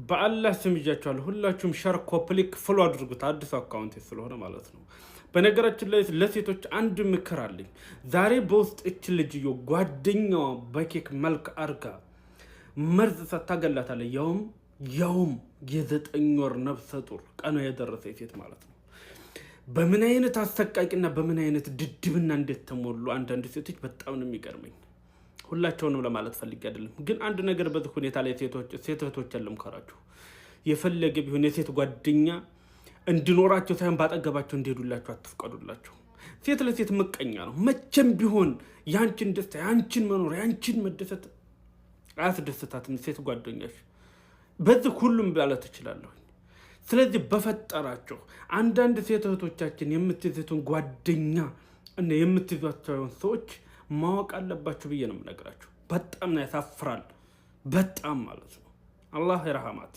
በአላህ ስም ይዣችኋለሁ። ሁላችሁም share፣ copy link፣ follow አድርጉት። አዲሱ account ስለሆነ ማለት ነው። በነገራችን ላይ ለሴቶች አንድ ምክር አለኝ። ዛሬ በውስጥ እች ልጅዮ ጓደኛዋ በኬክ መልክ አርጋ መርዝ ሰታገላታለች። ያውም የ9 ወር ነፍሰ ጡር ቀኗ የደረሰ ሴት ማለት ነው። በምን አይነት አሰቃቂና በምን አይነት ድድብና እንዴት ተሞሉ አንዳንድ ሴቶች፣ በጣም ነው የሚገርመኝ። ሁላቸውንም ለማለት ፈልጌ አይደለም፣ ግን አንድ ነገር በዚህ ሁኔታ ላይ ሴት እህቶችን ልምከራችሁ። የፈለገ ቢሆን የሴት ጓደኛ እንዲኖራቸው ሳይሆን ባጠገባቸው እንዲሄዱላቸው አትፍቀዱላቸው። ሴት ለሴት ምቀኛ ነው። መቼም ቢሆን ያንችን ደስታ፣ ያንችን መኖር፣ ያንችን መደሰት አያስደስታትም ሴት ጓደኛሽ። በዚህ ሁሉም ማለት እችላለሁ። ስለዚህ በፈጠራችሁ አንዳንድ ሴት እህቶቻችን የምትይዙትን ጓደኛ እና የምትይዟቸውን ሰዎች ማወቅ አለባችሁ ብዬ ነው የምነግራችሁ። በጣም ነው ያሳፍራል። በጣም ማለት ነው። አላህ ይርሐማት።